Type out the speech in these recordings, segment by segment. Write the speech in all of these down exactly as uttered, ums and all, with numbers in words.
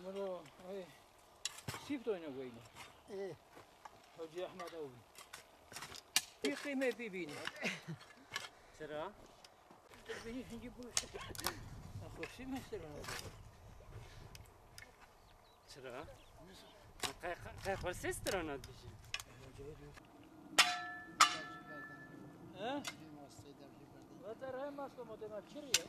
Alo, hey. Sîft oyna goyne. Ê. Hacı Ahmet abi. Bir kıymet bir bini. Çira? Beni hinci bu. Hoşi mi sırma? Çira? Qe, qe, qe xwe sê strana dibêjî. He? Vata re masto mo dema çiriye.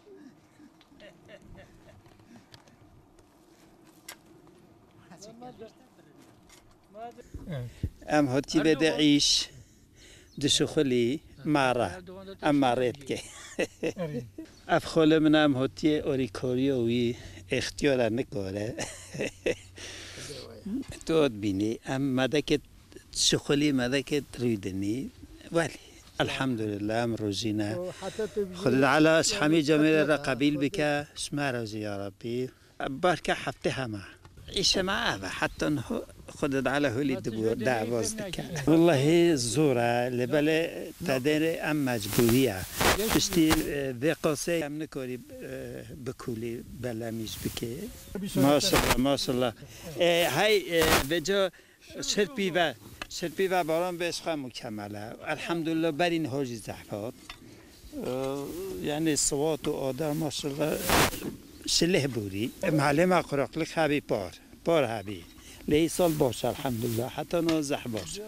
Em hotî vê de îş. Dişuxulî mara. Em marê dike. Ev xolê min em hotiyê orîkorîyo wî extiyara nikore. Tu ot bînî. Em medeke dişuxulî, medeke rûdinî. Welî. Elhamdulillah, em rojîne. Xwedê Teala ji hemî camêre re qebîl bike. Ji me re jî ya Rabbî. Barka heftê hema. Îşe me ev e, heta niho Xwedê Teala holî dibû, dawaz dike. Wellahî zor e, lê belê te dêrê em mecbûrî ye. Piştî, e, vê qasê em nikorî, e, bikulî belemîş bikê. Maşallah, maşallah. E, hey, e, vêca Şirpî ve, şirpî ve baran bê ji xwe mukemel e. Elhamdulillah berî niho jî zehf hat. Ee, yani siwat û ada maşallah şilih bûrî. Malê me quraqlik hebî par. Par hebî. Lê îsal baş elhamdulillah. Heta niha zehf baş.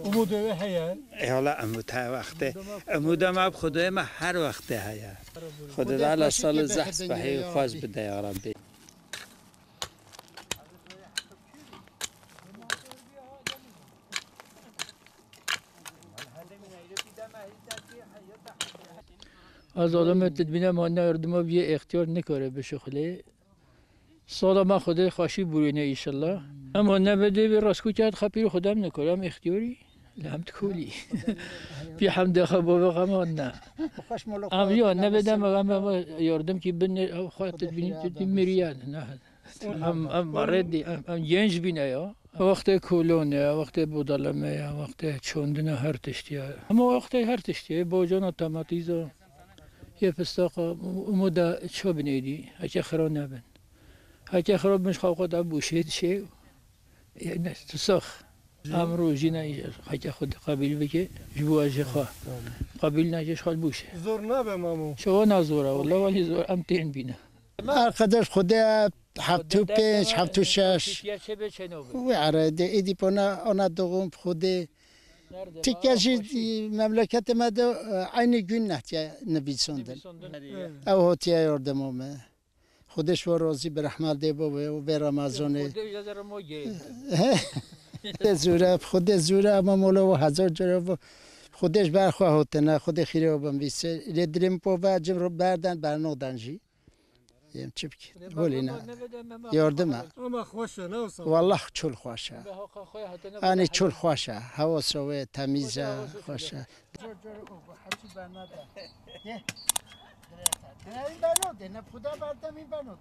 Umûdê wê heye? Ê hala umûd her wextê. Umûda me bi Xwedayê me her wextê heye. Xwedê Teala salê zehf spehî xweş bide ya Rabbî. Ez alime tedbîna me ne erdima vîye extiyar nikare bişuxulê. Sala me Xwedê xweşî bûrîne înşallah. Em ne bedê vê rastgotî hat xapîrî Xwedê em nikare, em extiyarî. Lê em dikolî. Pî hemdê xwe bavê xwe me ne. Em ya ne bedê me, em, em yardim kî bin, ew xwe tedbînî tedbîn miriye ne. Em, em marê dî, em, em genç bîne ya. Wextê kolon e, wextê budaleme ye, wextê çandine her tiştî ye. Ama wextê her tiştî ye, bocana tamatîza, yê pistaqa, umuda ço binêdî, heke xira nebin. Heke xira bin ji xwe da bûşê dişê, yê ne, tu sax. Em rojîne heke xwe qebîl bike, ji bo jê xwe. Qebîl neke ji xwe bûşê. Zor nabe mamo. Çawa na zor e, wela welî zor, em tên bîne. Arkadaş Xwedê heft û pênc, heft û şeş. Wî erê de êdî pona ona doğum Xwedê. Tike jî memleketê me de, e, aynı gün nehtiye nivîsandin. Ew hotiye yordemo me. Xwedê ji we razî bi rehma dê bo ve û vê Ramazanê. Xwedê zûre, Xwedê zûre, ama mola we hezar cere bo. Xwedê ji ber xwe hotine, Xwedê xîrê we bin vîse. Lê dilê min po ve cim ro berden, bernodan jî. Em çi bikî? Holî ne. Yardim e. Ama xweş e, ne wisa? Wallah çul xweş e. Anî çul xweş e. Hewa sowe temiz e, xweş e. Jor jor o, bu hepsi bernade. Ye. Direkt. Direkt bernade, ne puda berdem, bernade.